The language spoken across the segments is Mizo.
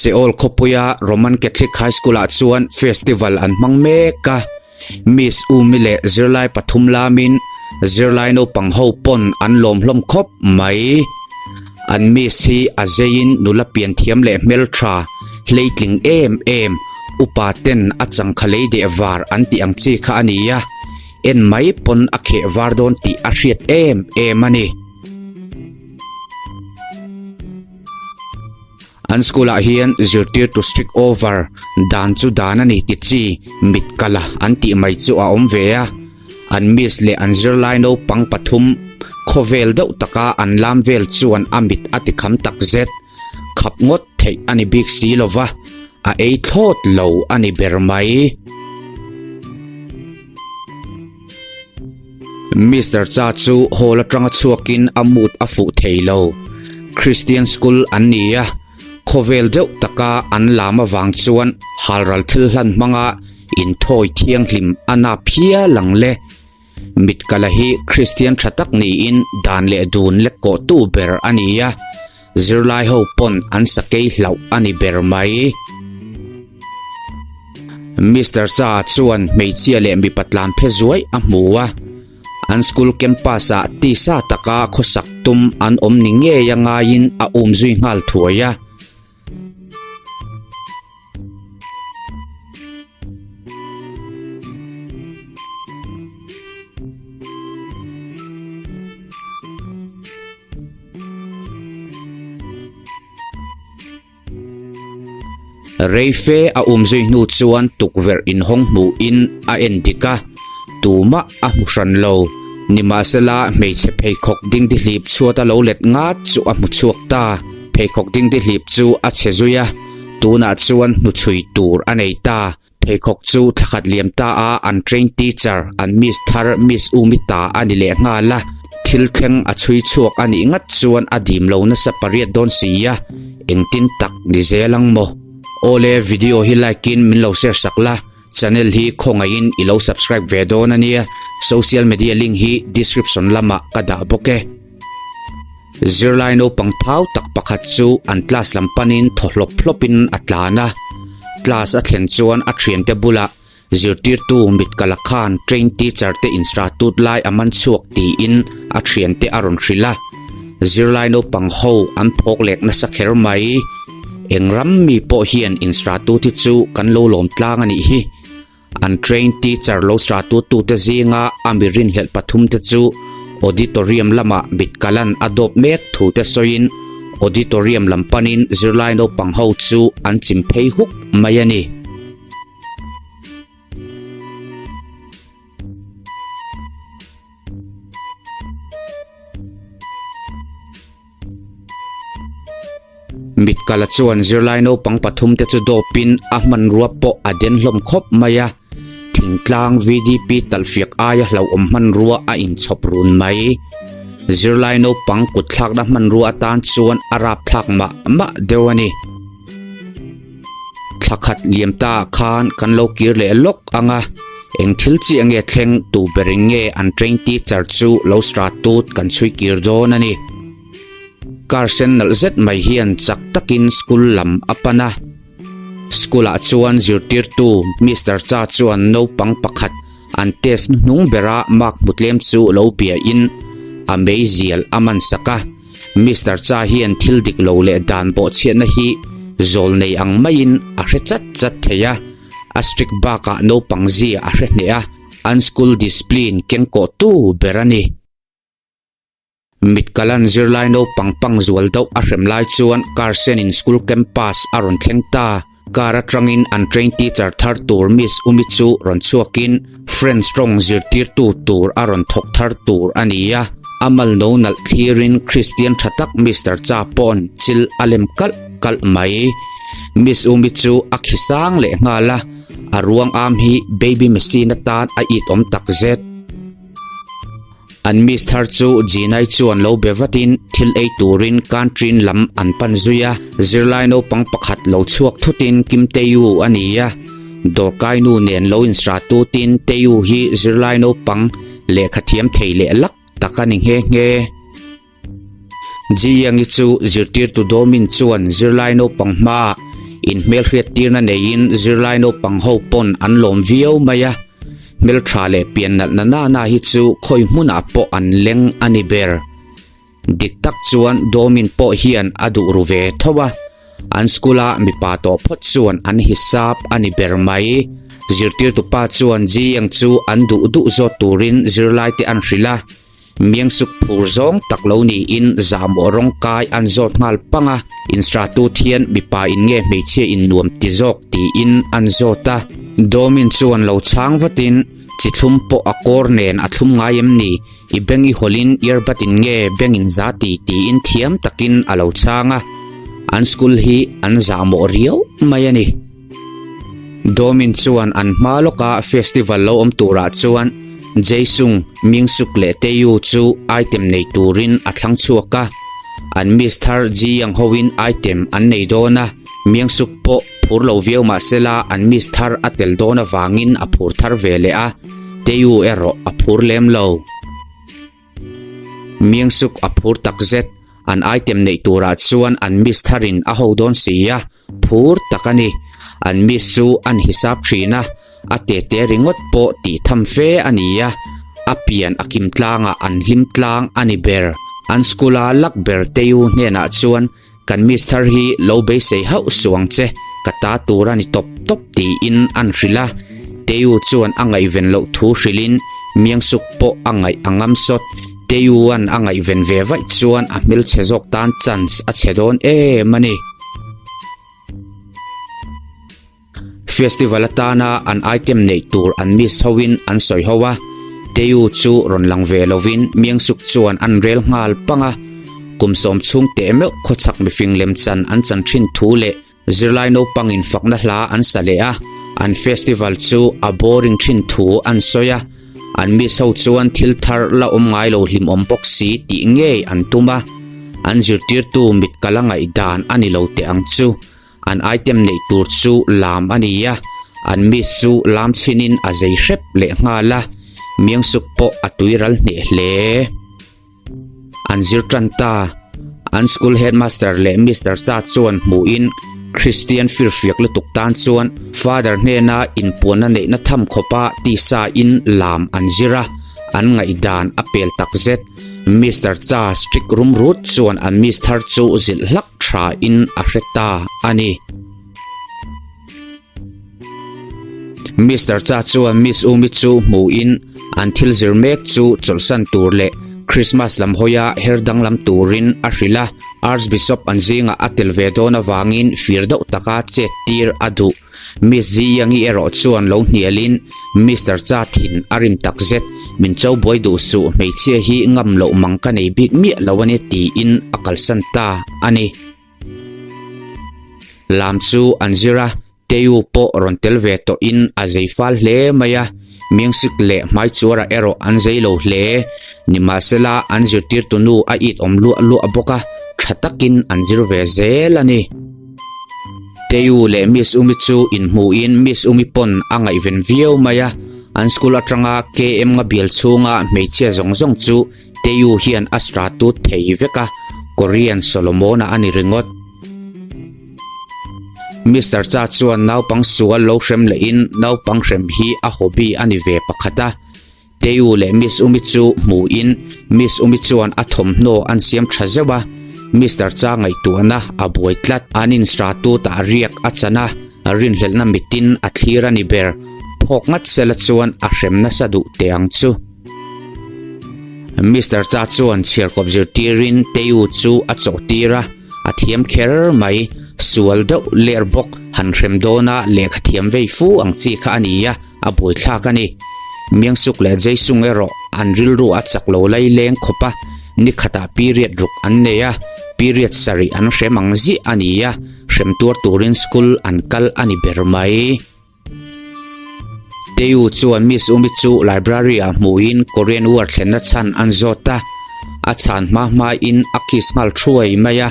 Seoul khawpuia Roman Catholic High School-ah chuan festival an hmang mek a, Miss Umi leh zirlai pathum lamin zirlai naupang ho pawn an lawm hlawm khawp mai. An Miss hi a zeiin nula pian thiam leh hmeltha hleitling em em, upa ten a changkha lei deh var an tih ang chi kha a ni a, en mai pawn a kheh var dawn tih a hriat em em a ni. An school ah hian zirtirtu strict over dan chu dan a ni ti chi mit kala an tih mai chu a awm ve a, an miss leh an zirlai naupang pathum khawvel deuh taka an lam vel chuan a mit a ti kham tak zet, khap ngawt theih a ni bik si lova, a ei thlawt lo a ni ber mai. Mister Cha chu hall atanga chhuakin a mood a fuh thei lo. Christian school an ni a, khawvel deuh taka an lam avang chuan halral thil hlan hmanga inthawi thianghlim a nap hial ang le. Mitkala hi Christian tha tak niin dan leh dun lek kawhtu ber a ni a, zirlai ho pawn an sakei hlauh a ni ber mai. Mister Cha chuan hmeichhia leh mipa tlan phe zuai a hmu a, an school campus ah tisa taka khawsak tum an awm ni ngei a ngaiin a um zui nghal thuai a. Reife a um zui hnu chuan tukverh inhawng hmuhin a en dik a, tumah a hmu hran lo. Nimahsela hmeichhe pheikhawk dingdihlip chhuat a lo let ngat chu a hmu chhuak ta. Pheikhawk dingdihlip chu a chhe zui a, tunah chuan hnuchhui tur a nei ta. Pheikhawk chu thlakhat liam ta a an train teacher an miss thar Miss Umita a ni leh nghal a, thil thleng a chhui chhuak a nih ngat chuan a dim lo nasa pariat dawn si a, engtin tak ni zel ang maw? Awle video hi like in min lo share sak la, channel hi khawngaihin i lo subscribe ve dawn a nia, social media link hi description lamah ka dah bawk e. Zirlai naupang thau tak pakhat chu an class lam panin thaw hlawp hlawpin a tlan a. Class a thlen chuan a thiante bulah zirtirtu mit kala khan train teacher te instratut lai a man chhuak tiin a thiante a rawn hrilh a. Zirlai naupang ho an phawk lek nasa kher mai. Eng ram mi pawh hian instratut hi chu kan lo lawm tlang a nih hi. An train teacher lo stratutute zinga a mi rinhlelh pathumte chu auditorium lamah mit kalan a dawp mek thute sawiin auditorium lam panin zirlai naupang ho chu an chim phei huk mai a ni. Mitkala chuan zirlai naupang pathumte chu dawpin a hmanrua pawh a den hlawm khawp mai a, thingtlang VDP talhfiak aia hlauhawm hmanrua a inchhawp run mai. Zirlai naupang kutthlakna hmanrua atan chuan a rapthlak mah mah deuh a ni. Thla khat liam ta khan kan lo kir leh lawk ang a, eng thil chiah nge thleng tu berin nge an train teacher chu lo strat tut kan chhui kir dawn a ni. Car sen nalh zet mai hian chak takin school lam a pan a, school ah chuan zirtirtu Mister Cha chuan naupang pakhat an test hnuhnung bera mark hmu tlem chu lo bia in a meizial a man sak a. Mister Cha hian thil dik lo leh dan bawhchhiatna hi zawl nei ang maiin a hre chat chat thei a, a strict bakah naupang zia a hre hneh a, an school discipline kengkawhtu ber a ni. Mit kalan zirlai naupang pang zual deuh a hrem lai chuan car senin school campus a rawn thleng ta. Car atangin an train teacher thar tur Miss Umi chu rawn chhuakin French tawng zirtirtu tur a rawn thawk thar tur a ni a. A mal no nalh thlirin Christian tha tak Mister Cha paw'n chil a lem kalh kalh mai. Miss Umi chu a khi sang leh nghal a, a ruang am hi baby machine atan a it awm takzet. An miss thar chu Jinai chuan lo be vatin thil ei turin canteen lam an pan zui a, zirlai naupang pakhat lo chhuak thutin Kim Tae-yu a ni a, dawrkai nu nen lo insra tutin Tae-yu hi zirlai naupang lehkha thiam thei leh lak tak a ni nghe nghe. Ji Yang-i chu zirtirtu Domin chuan zirlai naupang hmaah. Inhmelhriattirna neiin zirlai naupang ho pawn an lawm viau mai a, hmeltha leh pian nalh na nana hi chu khawi hmunah pawh an leng a ni ber. Dik tak chuan Domin pawh hian a duh ru ve tho a, an school a mipa tawh phawt chuan an hisap a ni ber mai. Zirtirtupa chuan Ji-Yang chu an duh duh zawt turin zirlaite an hrilh a, Miangsuk phur zawng tak lo niin zahmawh rawng kai an zawt nghal pang a, instratut hian mipa in nge hmeichhia in nuam ti zawk tiin an zawt a. Domin chuan lo chhang vatin, Chi thlum pawh a kawr nen a thlum ngai em ni? I beng i hawlhin earbud in nge beng in za ti tiin thiam takin a lo chhang a. An school hi an zahmawh riau mai a ni. Domin chuan an hma lawka festival lo awm turah chuan Jaesung, Mingsuk leh Taeyu chu item nei turin a thlang chhuak a. An miss thar Ji-young hoin item an nei dawn a, Mingsuk pawh phur lo viau mah sela an miss thar a tel dawn avangin a phur thar ve leh a, Taeyu erawh a phur lem lo. Miangsuk a phur takzet, an item neih turah chuan an miss tharin a ho dawn si a, phur tak a ni. An miss chu an hisap thin a, a tete ringawt pawh tih tham fe a ni a, a pian a kim tlangah an hlim tlang a ni ber. An school a lak ber Teiu hnenah chuan Kan miss thar hi lo beisei hauh suh ang che, ka ta tur a ni tawp tawp tiin an hrilh a. Teiu chuan a ngaihven loh thu hrilhin Miangsuk pawh a ngaih a ngam sawt. Teiuan a ngaihven ve vaih chuan a hmelchhe zawk tan chance a chhe dawn em a ni. Festival atana an item neih tur an miss hoin an sawi ho a, Teiu chu rawn lang ve lovin Miangsuk chuan an rel nghal pang a. Kum sawm chhung teh meuh khawchhak mifing lemchan an chan thin thu leh zirlai naupangin fakna hla an sa leh a, an festival chu a boring thin thu an sawi a. An miss ho chuan thil thar la awm ngai lo hlimawm bawk si tih ngei an tum a, an zirtirtu mit ka la ngaihdan a ni lo teh ang chu. An item neih tur chu lam a ni a, an miss chu lam chhinin a zei hrep leh nghal a, Miangsuk pawh a tuiral hneh hle. An zir tan ta. An school headmaster leh Mister Cha chuan hmuhin Christian firfiak lutuk tan chuan father hnena inpuanna neihna tham khawpa tisa in lam an zir a, an ngaihdan a pel takzet. Mister Cha strict rum rut chuan an miss thar chu zilh hlak tha in a hre ta a ni. Mister Cha chuan Miss Umi chu hmuhin an thil zir mek chu chawlhsan tur leh Christmas lam hawia her danglam turin a hrilh a, Archbishop an zingah a tel ve dawn avangin fir deuh taka chet tir a duh. Miss Ziyangi erawh chuan lo hnialin Mister Cha thin a rim takzet, min cho buai duh suh hmeichhia hi ngam loh mang ka nei bik miah lo a ni tiin a kalsan ta a ni. Lam chu an zir a, Teiu pawh rawn tel ve tawhin a zei fal hle mai a, Miangsik leh Hmaichuara erawh an zei lo hle. Nimahsela an zirtirtu nu a it awm luah luah bawk a, tha takin an zir ve zel a ni. Teiu leh Miss Umi chu inhmuhin Miss Umi pawn a ngaihven viau mai a, an school atanga KM nga bial chhunga hmeichhia zawng zawng chu Teiu hian a stratut thei vek a, Korean Solomon-a a ni ringawt. Mister Cha chuan naupang sual lo hrem lehin naupang hrem hi a hobby a ni ve pakhat a, Teiu leh Miss Umi chu hmuhin Miss Umi chuan a thawmhnaw an siam tha zeuh a, Mister Cha ngaihtuahna a buai tlat. An instratut-ah riak a chan a, rinhlelhna mitin a thlir a ni ber. Phawk ngat sela chuan a hrem nasa duh teh ang chu. Mister Cha chuan chhiarkawp zirtirin Teiu chu a chawhtir a, a thiam kher mai. Sual deuh ler bawk han hrem dawna lehkha thiam vei fu ang chi kha a ni a. A buaithlak a ni. Miangsuk leh Jaisung erawh an rilru a chak lo lai leng khawp a, ni khatah period ruk an nei a, period sarih an hrem ang ziah a ni a, hrem tuar turin school an kal a ni ber mai. Teiu chuan Miss Umi chu library ah hmuhin Korean War thlenna chhan an zawt a, a chhan hma hmain a kiss nghal thuai mai a,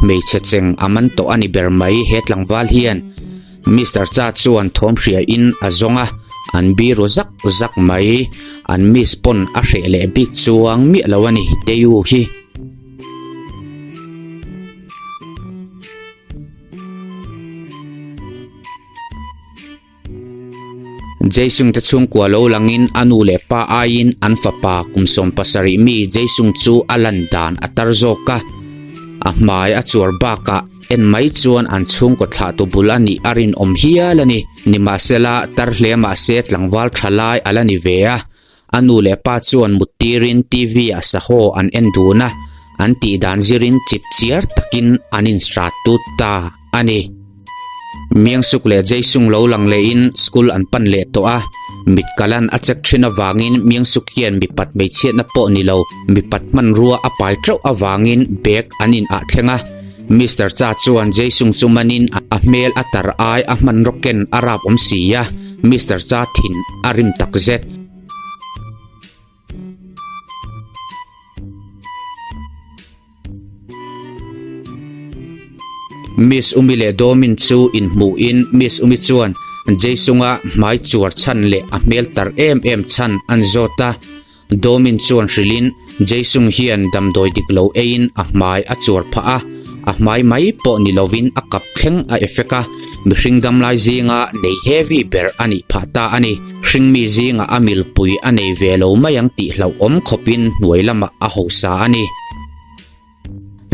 hmeichhe cheng a man tawh a ni ber mai he tlangval hian. Mister Cha chuan thawm hria in a zawng a, an biru zak zak mai. An miss pawn a hreh leh bik chuang miah lo a ni Teiu hi. Jason te chhungkua lo langin a nu leh pa aiin an fapa kum 70 mi Jason chu a lan dan a tar zawk a. A hmai a chuar bakah en mai chuan an chhungkaw thlahtu bul a nih a rinawm hial a ni. Nimahsela, tar hle mahse tlangval tha lai a la ni ve a. A nu leh pa chuan mut tirin TV ah sahaw an en dun a, an tih dan zirin chip chiar takin an inhrat tut ta a ni. Miangsuk leh Jaisung lo lang lehin school an pan leh tawh a, mit kalan a check thin avangin Miangsuk hian mipat hmeichhiatna pawh ni lo, mipat hmanrua a pai teuh avangin bag an in ah thleng a. Mister Cha chuan Jaisung chu manin a hmel a tar ai a hmanraw ken a rap awm si a, Mister Cha thin a rim tak zet. Miss Umi leh Domin chu inhmuhin Miss Umi chuan Jaisunga hmai chuar chhan leh a hmel tar em em chhan an zawt a. Domin chuan hrilhin Jaisung hian damdawi dik lo eiin a hmai a chuar phah a, a hmai mai pawh ni lovin a kap thleng a effect a, mihring damlai zinga nei heavy ber a nih phah ta a ni. Hringmi zingah a milpui a nei ve lo mai ang tih hlauhawm khawpin hnuai lamah a hausa a ni.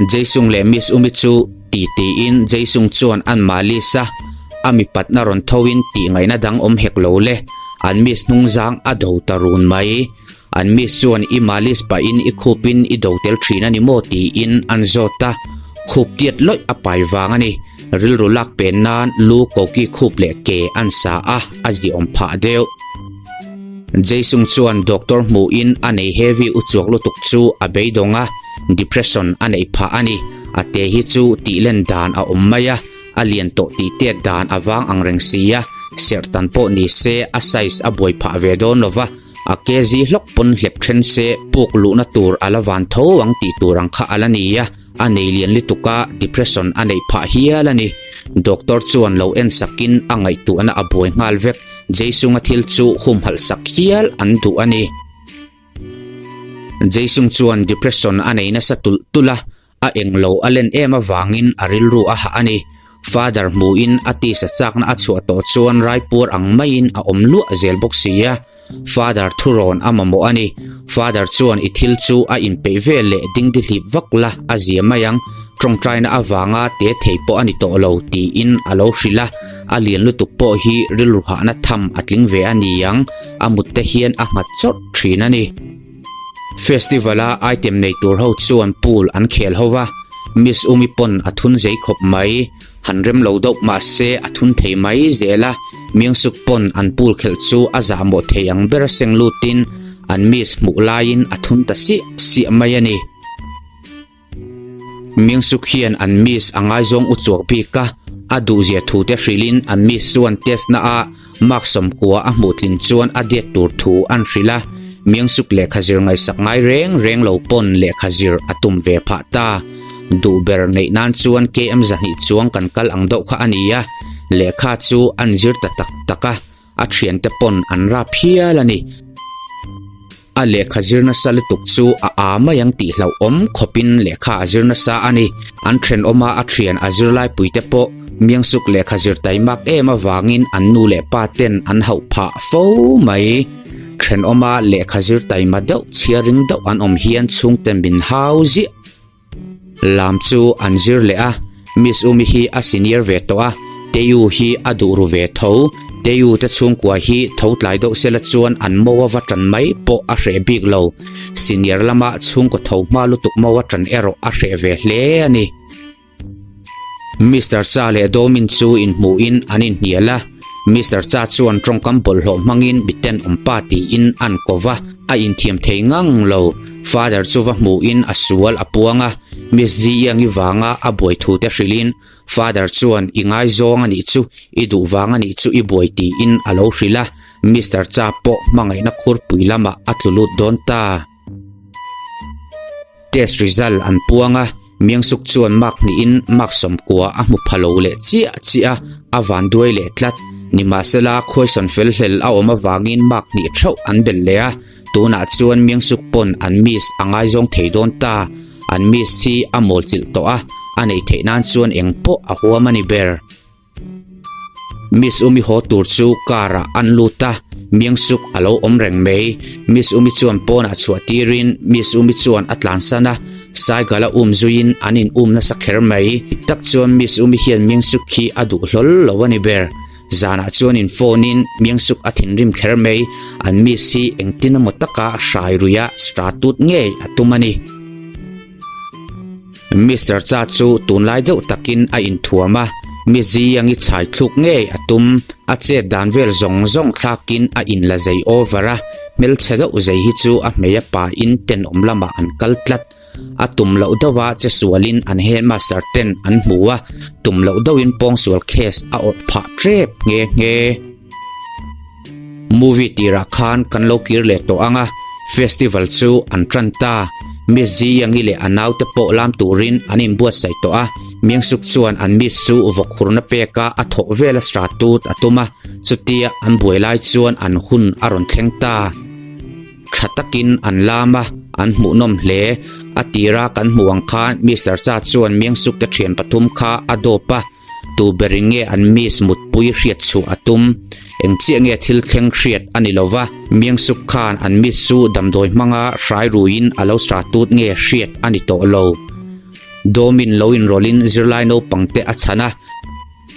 Jaisung leh Miss Umi chu ti tiin Jaisung chuan an malis a, a mipatna rawn thoin tih ngaihna dang awm hek lo le, an Miss hnungzang a do ta run mai. An Miss chuan i malis pahin i khupin i do tel thin a ni maw tiin an zawt a, khup tiat lawih a pai vang a ni. Rilru lak pen nan lu koki khup leh ke an sa a, a ziawm phah deuh. Jason chuan doctor hmuhin a nei heavy uchuak lutuk chu a beidawng a, depression a neih phah a ni. A te hi chu tih len dan a awm mai a, a lian tawh tih tet dan a vang ang reng si a, serhtan pawh ni se a size a buai phah ve dawn lo va, a kg hlawk pawn hlep then se puk luhna tur a la van tho ang tih tur ang kha a la ni a. A nei lian lutuk a, depression a neih phah hial a ni. Doctor chuan lo en sakin a ngaihtuahna a buai nghal vek. Jaisung-a thil chu humhalh sak hial an duh a ni. Jaisung chuan depression a nei nasa tulh tulh a, a englo a len em avangin a rilru a hah a ni. Father hmuhin a tisa chakna a chhuah tawh chuan raipuar ang maiin a awm luah zel bawk si a. Father thurawn a mamawh a ni. Father chuan i thil chu a inpeih vel leh dingdihlip vak la a zia mai ang, tawngtaina avanga te thei pawh a ni tawh lo tiin a lo hrilh a. A lian lutuk pawh hi rilru hahna tham a tling ve a ni ang, a mut te hian a nghat chawrh thin a ni. Festival a item nei tur ho chuan pool an khel ho va, Miss Umi pawn a thun zei khawp mai. Han rem lo deuh mah se a thun thei mai zel a, Myungsuk pawn an pool khelh chu a zahmawh thei ang ber seng lutin an miss hmuh laiin a thun ta siah siah mai a ni. Myungsuk hian an miss a ngaizawng u chuak bik a, a duhzia thu te hrilhin an miss chuan test na ah mark sawmkua a hmuh tlin chuan a diet tur thu an hrilh a, Myungsuk lehkha zir ngaihsak ngai reng reng lo pawn lehkha zir a tum ve phah ta. Duh ber neih nan chuan KM 200 chuang kan kal ang deuh kha a ni a, lehkha chu an zir ta tak tak a, a thiante pawn an rap hial a ni. A lehkha zir nasa lutuk chu a â mai ang tih hlauhawm khawpin lehkha a zir nasa a ni. An thenawma a thian a zirlaipuite pawh Miangsuk lehkha zir taimak em avangin an nu leh pa ten an hauh phah fo mai. Thenawma lehkha zir taima deuh chhiaring deuh an awm hian chhungten min hau ziah. Lam chu an zir leh a, Miss Umi hi a senior ve tawh a, Teiu hi a duh ru ve tho. Teiu te chhungkua hi tho tlai deuh sela chuan an mo a va tan mai pawh a hreh bik lo. Senior lama chhungkaw tho hma lutuk mo a tan erawh a hreh ve hle a ni. Mister Cha leh Domin chu inhmuhin an inhnial a, Mister Cha chuan tawngkam bawlhhlawh hmangin mi tenawm pa tiin an ko va, a inthiam thei ngang lo. Father chu va hmuhin a sual a puang a, Miss Ji Iangi vanga a buai thu te hrilhin Father chuan i ngaizawng a nih chu, i duh vang a nih chu i buai tiin a lo hrilh a, Mister Cha pawh hmangaihna khurpui lamah a tlu lut dawn ta. Test result an puang a, Miangsuk chuan mark hnihin mark 90 a hmu pha lo leh chiah chiah a, a van duai leh tlat. Nimahsela, khuaisawn fel hlel a awm avangin mark hnih theuh an belh leh a, tunah chuan Miangsuk pawn an miss a ngaizawng thei dawn ta. An miss hi a mawl chilh tawh a, a neih theih nan chuan eng pawh a huam a ni ber. Miss Umi haw tur chu car ah an lut a, Myung-suk a lo awm reng mai. Miss Umi chuan pawnah chhuah tirin Miss Umi chuan a tlansan a, Saigal a um zuiin an in um nasa kher mai. Dik tak chuan Miss Umi hian Myung-suk hi a duh hlawl lo a ni ber. Zanah chuan in phone in Myung-suk a thinrim kher mai. An Miss hi engtin emaw taka hrai ruia stratut ngei a tum a ni. Mister Cha chu tunlai deuh takin a inthuam a, mi Ziyangi chhai thluk ngei a tum. A chet dan vel zawng zawng thlakin a inla zei over a, hmelchhe deuh zei hi chu a hmei a pain tenawm lamah an kal tlat. A tum loh deuha che sualin an headmaster ten an hmu a, tum loh deuhin pawngsual case a awrh phah tep nghe nghe. Movie tirah khan kan lo kir leh tawh ang a, festival chu an tan ta. Miss Ziyangi leh a naute pawh lam turin an inbuatsaih tawh a, Miangsuk chuan an miss chu vawkhurna peka a thawh vela stratut a tum a, chutia an buai lai chuan an hun a rawn thleng ta. Tha takin an lam a, an hmuhnawm hle. A tira kan hmuh ang khan Mister Cha chuan Miangsuk te thian pathum kha a dawp a, Tu berin nge an miss mutpui hriat chhuah a tum? Eng chiah nge thil thleng hriat a ni lova, Miangsuk khan an miss chu damdawi hmanga hrai ruiin a lo stratut nge hriat a ni tawh lo. Dawmin lo inrawlhin zirlai naupangte a chhan a,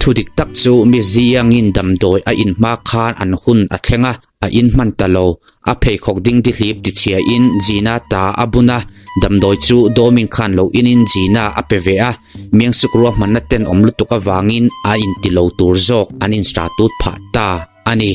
thu dik tak chu Miss Ziyangin damdawi a inhma khan an hun a thleng a, A in hman ta lo. A pheikhawk ding dihlip tichhia in Gina ta a bun a, damdawi chu dawmin khan lo in in Gina a pe ve a, Miangsuk ruahmanna tenawm lutuk avangin a in ti lo tur zawk an in stratut phah ta a ni.